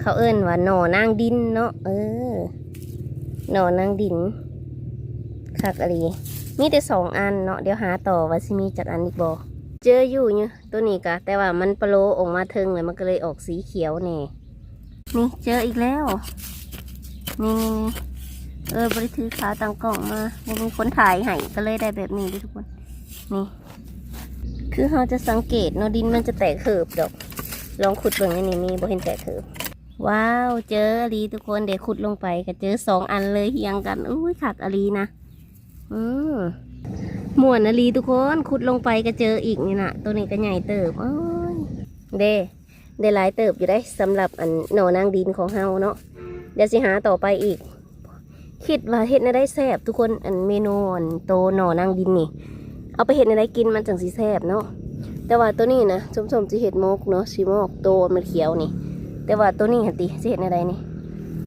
ເຂົາເອີ້ນວ່າໜໍ່ນາງດິນເນາະ. ເອີ ໜໍ່ນາງດິນ ຄັກອີ່ຫຼີ. ມີແຕ່ສອງອັນເນາະ. ດຽວຫາຕໍ່ວ່າຊິມີຈັກອັນອີກບໍ່. ເຈີຢູ່ ຢູ່ໂຕນີ້ກະ ແຕ່ວ່າມັນປະໂລອອກມາເທິງ ແລ້ວມັນກໍເລີຍອອກສີຂຽວແດ່. ນີ້ເຈີອີກແລ້ວ. ນີ້ໆໆ ເອີ ບໍ່ໄດ້ຖືຂາຕັ້ງກ້ອງມາ ບໍ່ມີຄົນຖ່າຍໃຫ້ ກໍເລີຍໄດ້ແບບນີ້ເດ້ທຸກຄົນ. ນີ້ ຄືເຮົາຈະສັງເກດເນາະ ດິນມັນຈະແຕກເຫີບດອກ. ລອງຂຸດເບິ່ງ ອັນນີ້ມີ ບໍ່ເຫັນແຕກເຫີບ. ວ້າວ ເຈີອີ່ຫຼີທຸກຄົນ. ເດ ຂຸດລົງໄປກໍເຈີສອງອັນເລີຍຮຽງກັນ. ອຸ້ຍ ຄັກອີ່ຫຼີນະ. ອືມ ມ່ວນອີ່ຫຼີທຸກຄົນ. ຂຸດລົງໄປກໍເຈີອີກນີ້ນະ. ໂຕນີ້ກໍໃຫຍ່ເຕີບ. ໂອ້ຍ ເດ ໄດ້ຫຼາຍເຕີບຢູ່ເດ້ ສຳລັບອັນໜໍ່ນາງດິນຂອງເຮົາເນາະ. ດຽວຊິຫາຕໍ່ໄປອີກ. ຄິດວ່າເຮັດແນວໃດແຊບທຸກຄົນ ອັນເມນູອັນໂຕໜໍ່ນາງດິນນີ້ ເອົາໄປເຮັດແນວໃດກິນມັນຈັ່ງຊິແຊບເນາະ. ແຕ່ວ່າໂຕນີ້ນະ ສົມໆ ຊິເຮັດໝົກເນາະ ຊິໝອກໂຕມັນຂຽວນີ້. ແຕ່ວ່າໂຕນີ້ຫັ້ນຕິ ຊິເຮັດແນວໃດນີ້?